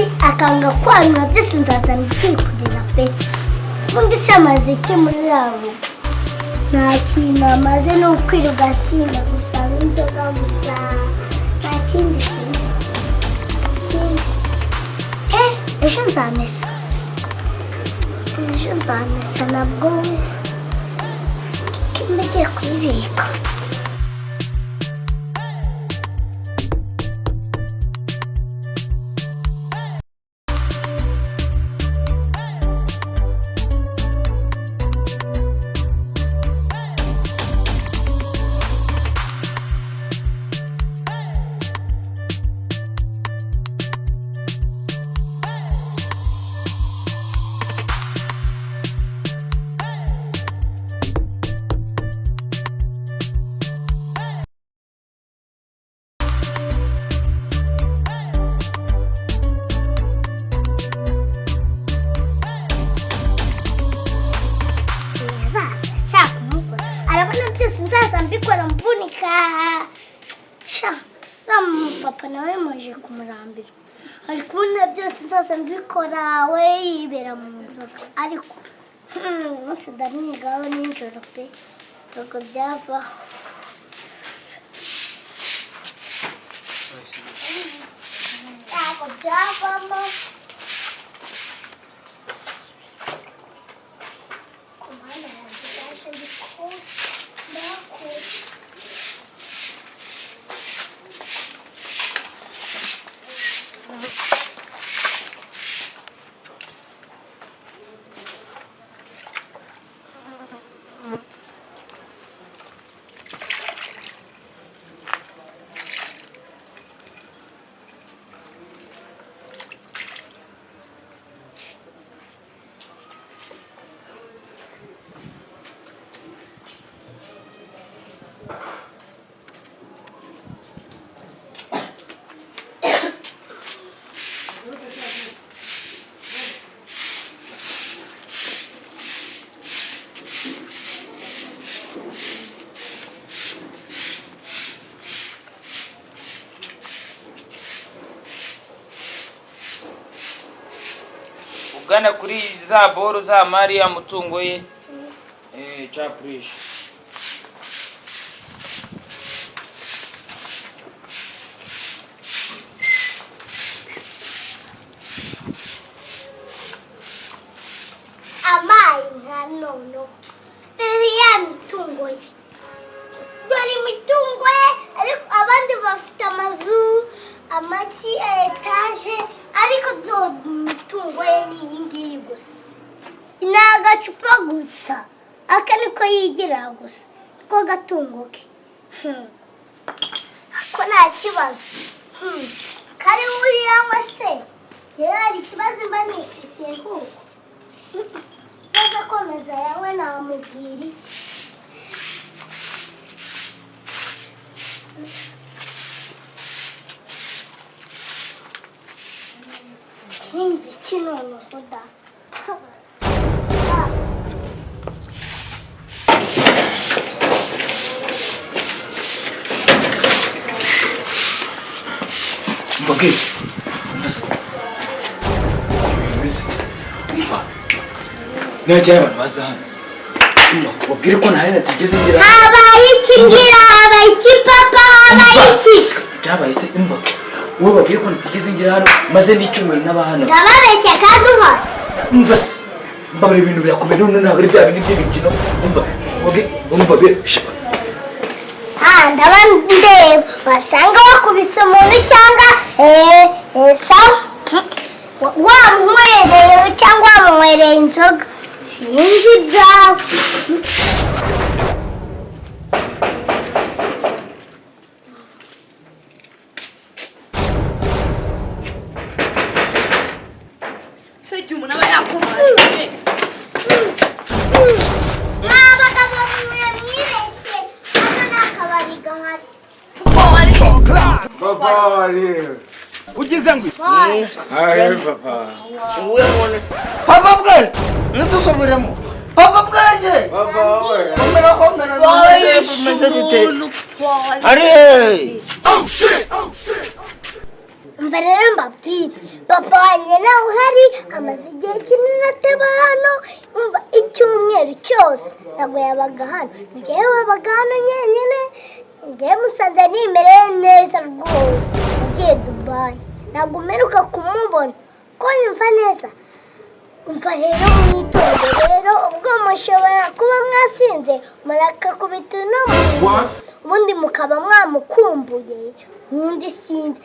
Iki akanga kwanura, byose nzaza mbyikorera pe. Ubundi se amaze iki muri yabo? Nta kintu amaze, ni ukwirirwa asinda gusa, n'inzoga gusa, nta kindi kintu. Ikindi, ejo nzamesa, ejo nzamesa nabwo kimba agiye kuyibika. Azaza nshaka kumukora, arabona byose nzaza mbikora mvunika. Sha, uriya mupapa nawe muje kumurambira, ari kubona byose nzaza mbikora, we yibera mu nzoga. Ariko umunsi ndamwigaho nijoro pe, ntabwo byavaho, ntabwo byavamo. Ku muhanda yanjye yaje ndikubona ndahakura. Ugana kuri za boro za mari ya mutungo ye, capurisha. Amayi nka noneho dore ya mitungo ye, dore imitungo ye. Ariko abandi bafite amazu, amaki, etaje, ariko dore imitungo ye ni iyi ngiyi gusa, ni agacupa gusa. Aka niko yigira gusa, niko gatungo ke. Ko nta kibazo. Kari buriya se rero hari ikibazo mba nifitiye, kuko maze komeza yawe namubwira iki? Ikindi iki noneho da? Umva bwenge, umva se ukuntu ibintu bimeze. Umva, nihagira abantu baza hano, umva ubabwire ko nta hene tugeze ngira. Habaye iki? Mbwira, habaye iki papa? Habaye iki? Byabaye se, umva, wowe babwire ko ntigeze ngira hano, maze n'icyumweru n'aba hano. Ndababeshya kandi uhora. Umva se, mbabara, ibintu birakomeye none, ntabwo ari bya bindi by'imikino. Umva ubabwire, umva be sha. Ah, ndaba ndeba wasanga wakubise umuntu cyangwa sawa, wamunywereye cyangwa wamunywereye inzoga, sinzi ibyawe. Se igihe umuntu aba yakomanze? Mwa bagabo mwe, mwibeshye, hano nta kabari gahari. Kuko wari Papa wari ugize ngo ahe papa? Papa bwe ntidusubiremo, papa bwenge. Papa we. Komera, komera, bimeze bimeze bite? Umuntu. Ari. Mva. Umva rero mbabwire, papa wanjye nawe uhari, amaze igihe kinini ataba hano. Umva, icyumweru cyose ntabwo yabaga hano, njyewe wabaga hano nyenyine. Njyewe musanze nimereye neza rwose. Yagiye Dubayi, ntabwo mperuka kumubona. Ko nyumva neza? Umva rero, mwitonde rero. Ubwo mushobora kuba mwasinze, murakakubita uno muntu, ubundi mukaba mwamukumbuye, ubundi sinzi.